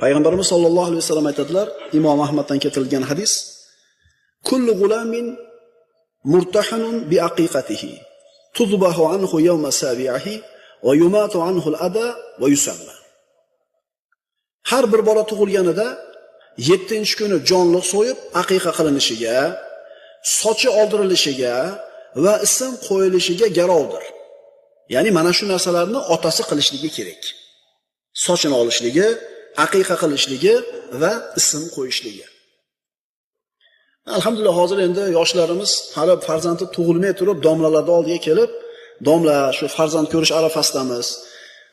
Payg'ambarimiz sollallohu alayhi vasallam aytadilar, Imom Ahmaddan keltirilgan hadis: "Kullu g'ulamin murtahanun bi aqiqatihi tudbahu anhu yawma sabi'ihi va yumatu anhu al-ada va yusamma." Har bir bola tug'ilganida 7-kuni jonliq so'yib aqiqa qilinishiga, sochi oldirilishiga va ism qo'yilishiga garovdir. Ya'ni mana shu narsalarni otasi qilishligi kerak. Sochini olishligi, aqiqa qilishligi va ism qo'yishligi. Alhamdulillah, hozir endi yoshlarimiz hali farzandi tug'ilmay turib domlalarning oldiga kelib, domla, shu farzand ko'rish arafasidamiz.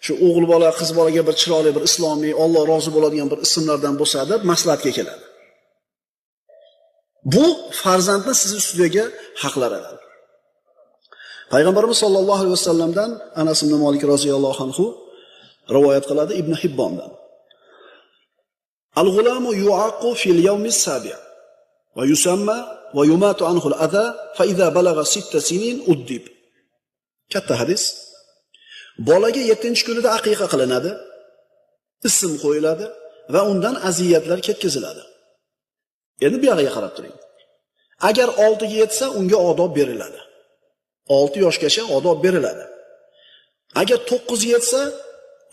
Shu o'g'il bola, qiz bolaga bir chiroyli, bir islomiy, Alloh rozi bo'ladigan bir ismlardan bo'lsa deb maslahatga keladi. Bu farzandni siz ustidagi haqlaridir. Payg'ambarimiz sollallohu alayhi vasallamdan Anas ibn Malik roziyallohu anhu rivoyat qiladi Ibn Hibbondan. Al-g'ulamu yu'aqqu fil yawmi as-sabi' va yusamma va yumatu anhu al-adha fa idha balagha sitta sinin uddib. Katta hadis. Bolaga 7-kunida aqiqa qilinadi, ism qo'yiladi va undan aziyatlar ketkaziladi. Endi bu yog'iga qarab turing. Agar 6 ga yetsa, unga odob beriladi. 6 yoshgacha odob beriladi. Agar 9 ga yetsa,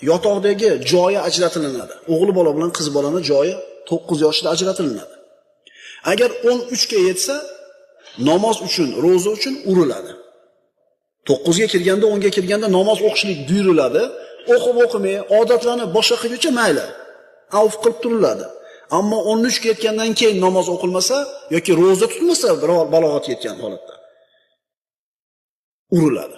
yotoqdagi joyi ajratilinadi. O'g'il bola bilan qiz bolani joyi 9 yoshida ajratilinadi. Agar 13 ga yetsa, namoz uchun, ro'za uchun uriladi. 9 ga kirganda, 10 ga kirganda namoz o'qishlik buyuriladi. O'qib o'qimay, odatlanib boshqa qilguncha mayli. Avf qilib turiladi. Ammo 13 ga yetgandan keyin namoz o'qilmasa yoki ro'za tutmasa, biror balog'atga yetgan holatda uriladi.